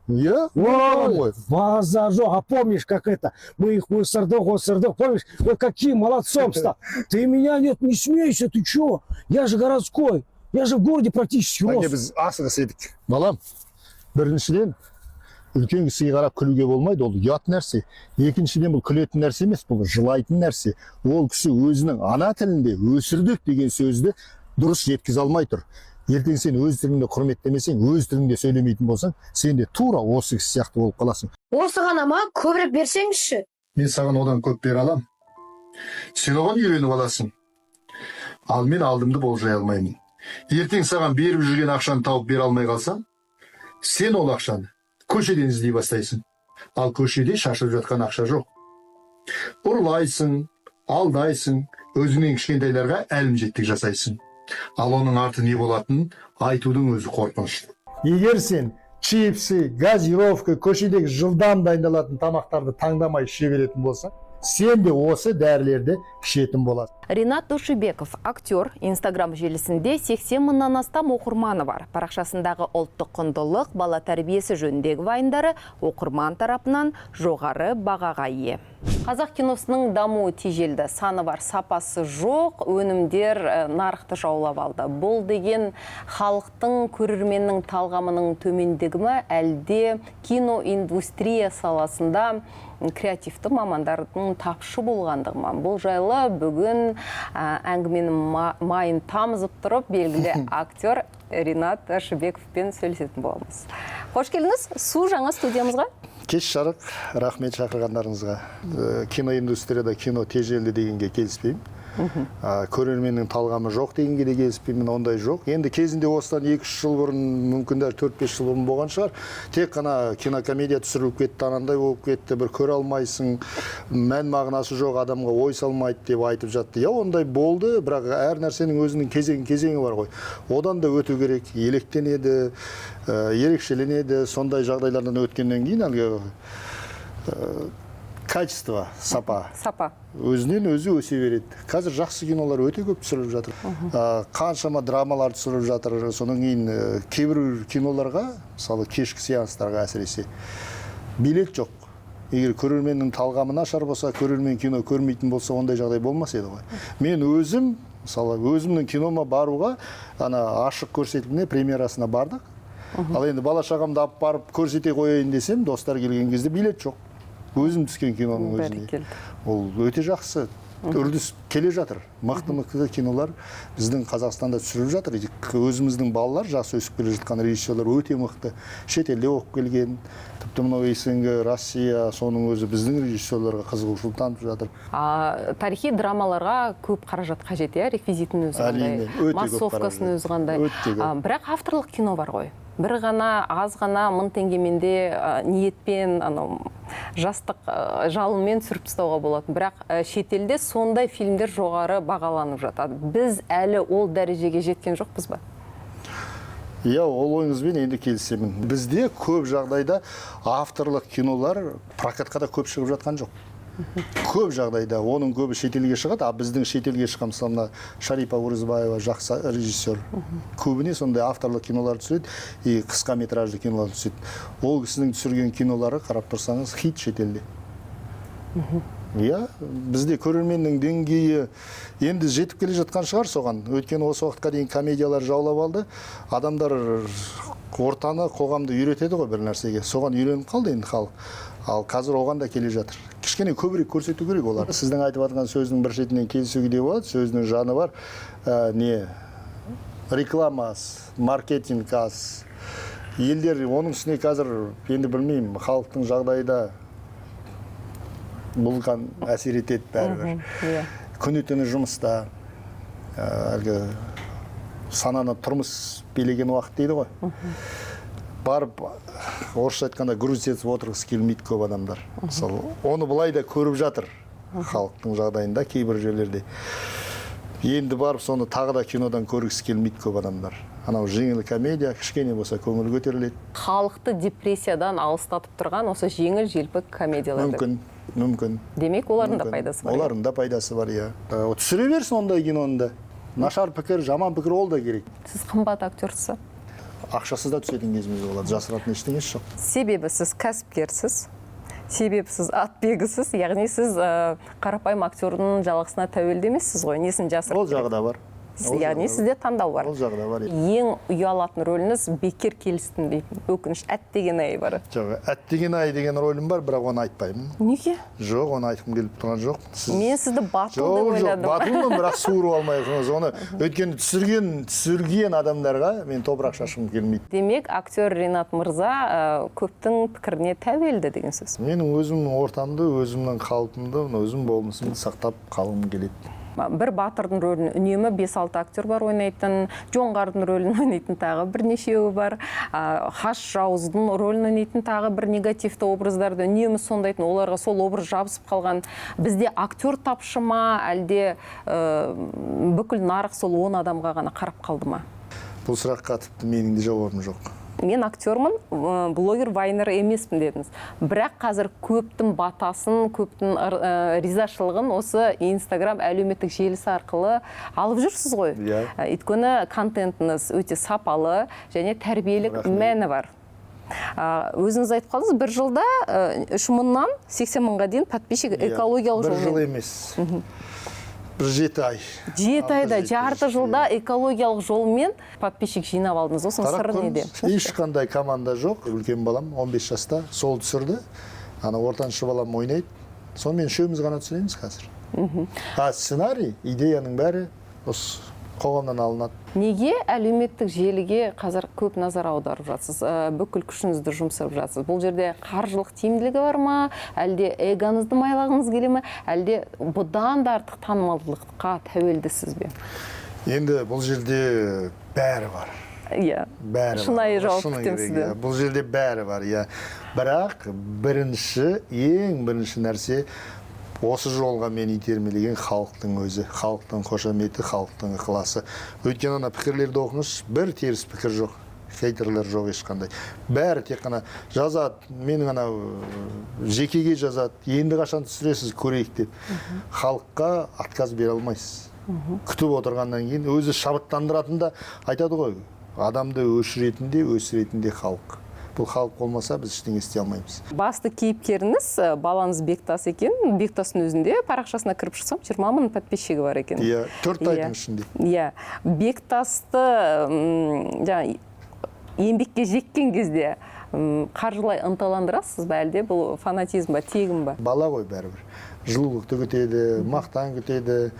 Иә, Ой, ғой. Базар жоқ. А помнишь, как это? Мы их өсірдік, өсірдік, помнишь? Вот каким молодцом стал. Ты меня, нет, не смейся, ты чё? Я же городской. Я же в городе практически Әне рос. Біз асығыс едік, балам. Біріншіден, үлкен кісіге қарап күлуге болмайды, ол ұят нәрсе. Екіншіден, бұл күлетін нәрсе емес, бұл жылайтын нәрсе. Ол кісі өзінің ана тілінде «өсірдік» деген сөзді дұрыс жеткізе алмай тұр. Ертең сен өз тіліңді құрметтемесең, өз тіліңде сөйлемейтін болсаң, сен де тура осы кісі сияқты болып қаласың. Осы ғана ма? Көбірек берсеңізші. Мен саған одан көп бере аламын, сен оған үйреніп аласың, ал мен алдымды болжай алмаймын. Ертең саған беріп жүрген ақшаны тауып бере алмай қалсам, сен ол ақшаны көшеден іздей бастайсың. Ал көшеде шашылып жатқан ақша жоқ. Ұрлайсың, алдайсың, өзіңнен кішкентайларға әлімжеттік жасайсың. Ал оның арты не болатынын айтудың өзі қорқынышты. Егер сен чипсы, газировка, көшедегі жылдам дайындалатын тамақтарды таңдамай іше беретін болсаң, сен де осы дәрілерді ішетін боласың. Ринат Досшибеков, актер, Инстаграм желісінде 80 мыңнан астам оқырманы бар. Парақшасындағы ұлттық құндылық, бала тәрбиесі жөніндегі вайндары оқырман тарапынан жоғары бағаға ие. Қазақ киносының дамуы тежелді. Саны бар, сапасы жоқ өнімдер нарықты жаулап алды. Бұл деген халықтың, көрерменнің талғамының төмендігі ме, әлде киноиндустрия саласында креативті мамандардың тапшы болғандығы ма? Бұл жайлы бүгін әңгіменің майын тамызып тұрып, белгілі актер Ринат Досшибековпен сөйлесетін боламыз. Қош келдіңіз су жаңа студиямызға. Кеш жарық, рахмет шақырғандарыңызға. Киноиндустрияда кино тежелді дегенге келіспеймін. Көрерменнің талғамы жоқ дегенге де келіспеймін, ондай жоқ. Енді кезінде, осыдан 2-3 жыл бұрын, мүмкін де 4-5 жыл бұрын болған шығар, тек қана кинокомедия түсіріліп кетті, анандай болып кетті, бір көре алмайсың, мән мағынасы жоқ, адамға ой салмайды деп айтып жатты. Иә, ондай болды, бірақ әр нәрсенің өзінің кезең кезеңі бар ғой, одан да өту керек. Електенеді, ерекшеленеді. Сондай жағдайлардан өткеннен кейін әлгі качество, сапа Сапа. өзінен өзі өсе береді. Қазір жақсы кинолар өте көп түсіріліп жатыр. Қаншама драмалар түсіріліп жатыр. Содан кейін кейбір киноларға, мысалы, кешкі сеанстарға әсіресе билет жоқ. Егер көрерменнің талғамы нашар болса, көрермен кино көрмейтін болса, ондай жағдай болмас еді ғой. Мен өзім, мысалы, өзімнің кинома баруға, ана ашық көрсетіліміне, премьерасына бардық. Ал енді бала шағамды алып барып көрсете қояйын десем, достар келген кезде билет жоқ өзім түскен киноның өзіне. Бәрекелді. Ол өте жақсы үрдіс келе жатыр. Мықты мықты кинолар біздің Қазақстанда түсіріліп жатыр. Өзіміздің балалар, жас өсіп келе жатқан режиссерлар өте мықты, шетелде оқып келген. Тіпті мынау СНГ, Россия, соның өзі біздің режиссерларға қызығушылық танытып жатыр. А, тарихи драмаларға көп қаражат қажет, иә? Реквизитінің өзі қандай, Әрине, өте көп массовкасының қаражат. өзі қандай. Өте көп. А, бірақ авторлық кино бар ғой, бір ғана, аз ғана мың теңгемен де ниетпен, анау жастық жалынмен түсіріп тастауға болатын. Бірақ шетелде сондай фильмдер жоғары бағаланып жатады. Біз әлі ол дәрежеге жеткен жоқпыз ба? Иә, ол ойыңызбен енді келісемін. Бізде көп жағдайда авторлық кинолар прокатқа да көп шығып жатқан жоқ. Көп жағдайда оның көбі шетелге шығады. А біздің шетелге шыққан, мысалы, мына Шарипа Оразбаева жақсы режиссер, көбіне сондай авторлық кинолар түсіреді и қысқа метражды кинолар түсіреді. Ол кісінің түсірген кинолары, қарап тұрсаңыз, хит шетелде. Иә, бізде көрерменнің деңгейі енді жетіп келе жатқан шығар соған. Өйткені осы уақытқа дейін комедиялар жаулап алды. Адамдар ортаны, қоғамды үйретеді ғой бір нәрсеге, соған үйреніп қалды енді халық. Ал қазір оған да келе жатыр, кішкене көбірек көрсету керек олар. Сіздің айтып жатқан сөздің бір шетінен келісуге де болады, сөзінің жаны бар. Не реклама аз, маркетинг аз елдер. Оның үстіне қазір енді білмеймін, халықтың жағдайы да бұған әсер етеді бәрібір. Күні түні жұмыста, әлгі сананы тұрмыс билеген уақыт дейді ғой, барып, орысша айтқанда, грузить етіп отырғысы келмейді көп адамдар. Мысалы, оны былай да көріп жатыр халықтың жағдайында кейбір жерлерде. Енді барып соны тағы да кинодан көргісі келмейді көп адамдар. Анау жеңіл комедия, кішкене болса көңіл көтеріледі. Халықты депрессиядан алыстатып тұрған осы жеңіл желпі комедиялар деп. Мүмкін, мүмкін. Демек, олардың да Мүмкін. пайдасы бар, иә? Олардың да пайдасы бар, иә. Түсіре берсін ондай киноны да. Нашар пікір, жаман пікір, ол да керек. Сіз қымбат актерсіз. Ақшасыз да түсетін кезіміз болады, жасыратын ештеңесі жоқ. Себебі сіз кәсіпкерсіз, себебі сіз атбегісіз, яғни сіз қарапайым актердің жалақысына тәуелді емессіз ғой, несін жасырып Ол жағы да бар. Ол яғни жағы да бар. Сізде таңдау бар. Ол жағы да бар. Ең ұялатын рөліңіз бекер келістім дейтін өкініш, әттеген ай бар. Жоқ, әттеген ай деген рөлім бар, бірақ оны айтпаймын. Неге? Жоқ, оны айтқым келіп тұрған жоқ. Сіз... Мен сізді батыл деп Жоқ, жоқ, ойладым. Батылмын, бірақ суырып алмай отырмыз оны. Өйткені түсірген адамдарға мен топырақ шашқым келмейді. Демек, актер Ринат мырза көптің пікіріне тәуелді деген сөз. Менің өзімнің ортамды, өзімнің қалпымды, өзім болмысымды сақтап қалғым келеді. Бір батырдың рөлін үнемі 5-6 актер бар ойнайтын, жоңғардың рөлін ойнайтын тағы бірнешеуі бар, хас жауыздың рөлін ойнайтын тағы бір негативті образдарды үнемі сондайтын, оларға сол образ жабысып қалған. Бізде актер тапшы ма, әлде бүкіл нарық сол 10 адамға ғана қарап қалды ма? Бұл сұраққа тіпті менің де жауабым жоқ. Мен актермын, блогер, вайнер емеспін дедіңіз. Бірақ қазір көптің батасын, көптің ризашылығын осы Инстаграм әлеуметтік желісі арқылы алып жүрсіз ғой. Иә. Өйткені контентіңіз өте сапалы және тәрбиелік Рахмет. Мәні бар. Өзіңіз айтып қалдыңыз, бір жылда 3 мыңнан 80 мыңға дейін подписчик Иә, экологиялық бір жыл жолмен. емес. Бір 7 ай. 7 айда, Алты, жеті, жарты жылда экологиялық жолмен подписчик жинап алдыңыз. Осының Қарап сыры неде? көріңіз, ешқандай команда жоқ. Үлкен балам 15 жаста, сол түсірді. Ана ортаншы балам ойнайды. Сонымен үшеуміз ғана түсіреміз қазір. А сценарий, идеяның бәрі осы қоғамнан алынады. Неге әлеуметтік желіге қазір көп назар аударып жатсыз? Бүкіл күшіңізді жұмсап жатсыз. Бұл жерде қаржылық тиімділігі бар ма? Әлде эгоңызды майлағыңыз келе ме? Әлде бұдан да артық танымалдылыққа тәуелдісіз бе? Енді бұл жерде бәрі бар. Иә. Бәрі Шынайы бар. жауап Шыны күтемін керек, сізден. иә. Бұл жерде бәрі бар, иә. Бірақ бірінші, ең бірінші нәрсе осы жолға мені итермелеген халықтың өзі, халықтың қошаметі, халықтың ықыласы. Өйткені ана пікірлерді оқыңызшы, бір теріс пікір жоқ, хейтерлер жоқ ешқандай. Бәрі тек қана жазады, менің анау жекеге жазады, енді қашан түсіресіз көрейік деп. Халыққа отказ бере алмайсыз. Күтіп отырғаннан кейін өзі шабыттандыратын да айтады ғой, адамды өшіретін де, өсіретін де халық. Бұл халық болмаса біз ештеңе істей алмаймыз. Басты кейіпкеріңіз балаңыз Бектас екен. Бектастың өзінде парақшасына кіріп шықсам 20 мың подписчигі бар екен. Иә, 4 айдың ішінде. Иә, Бектасты жаңа еңбекке жеккен кезде қаржылай ынталандырасыз ба, әлде бұл фанатизм ба, тегін ба? Бала ғой бәрібір. Жылулықты күтеді, мақтан күтеді.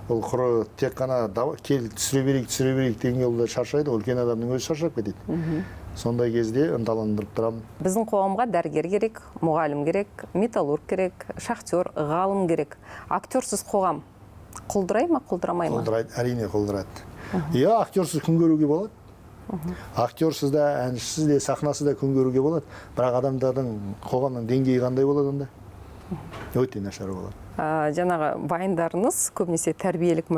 Ол құры тек қана кел түсіре берейік, түсіре берейік деген ол да шаршайды, үлкен адамның өзі шаршап кетеді. Сондай кезде ынталандырып тұрамын. Біздің қоғамға дәрігер керек, мұғалім керек, металлург керек, шахтер, ғалым керек. Актерсіз қоғам құлдырай ма, құлдырамай ма? Құлдырайды, әрине құлдырады. Иә, актерсіз күн көруге болады. Актерсіз де, әншісіз де, сахнасыз да күн көруге болады. Бірақ адамдардың, қоғамның деңгейі қандай болады онда? Өте нашар болады. Жаңағы вайндарыңыз көбінесе тәрбиелік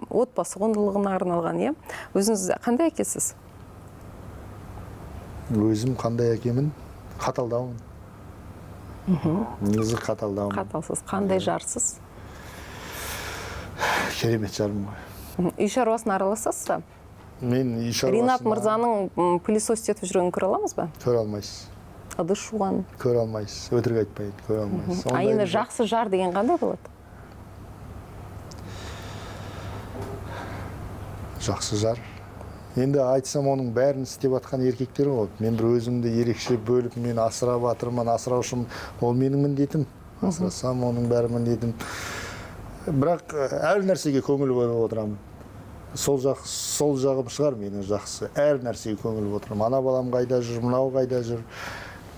отбасы құндылығына арналған, иә? Өзіңіз қандай әкесіз? Өзім қандай әкемін? Қаталдаумын. Негізі қаталдаумын. Қаталсыз. Қандай жарсыз? Керемет жармын ғой. Үй шаруасына араласасыз ба? Мен үй шаруасына... Ринат мырзаның пылесос етіп жүргенін көре аламыз ба? Көре алмайсыз. Ыдыс жуған. Көре алмайсыз. Өтірік айтпайын, көре алмайсыз. А енді жақсы жар деген қандай болады? Жақсы жар. Енді айтсам оның бәрін істеп атқан еркектер ғой. Мен бір өзімді ерекше бөліп, мен асырап атырмын, асыраушым. Ол менің міндетім. Асырасам оның бәрі міндетім. Бірақ әр нәрсеге көңіл бөліп отырамын. Сол жақ, сол жағым шығар менің жақсы. Әр нәрсеге көңіл бөліп отырамын. Ана балам қайда жүр, мынау қайда жүр,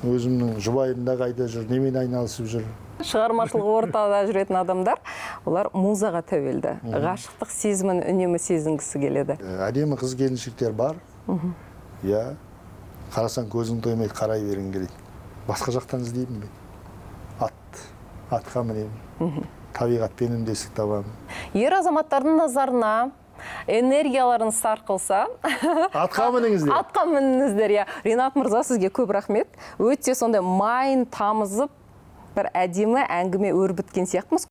өзімнің жұбайым да қайда жүр, немен айналысып жүр. Шығармашылық ортада жүретін адамдар, олар музаға тәуелді. Ғашықтық сезімін үнемі сезінгісі келеді. Әдемі қыз келіншектер бар. Иә. Қарасаң көзің тоймайды, қарай бергің келеді. Басқа жақтан іздеймін мен. Атқа мінемін. Табиғатпен үндестік табамын. Ер азаматтардың назарына энергияларын сарқылса, Атқа мініңіздер. Атқа мініңіздер, иә. Ринат мырза, сізге көп рахмет. Өте сондай майын тамызып, бір әдемі әңгіме өрбіткен сияқтымыз.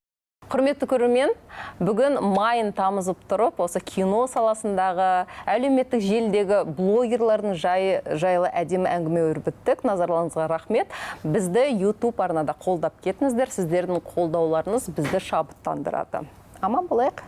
Құрметті көрермен, бүгін майын тамызып тұрып, осы кино саласындағы, әлеуметтік желідегі блогерлардың жайы жайлы әдемі әңгіме өрбіттік. Назарларыңызға рахмет. Бізді YouTube арнада қолдап кетіңіздер. Сіздердің қолдауларыңыз бізді шабыттандырады. Аман болайық.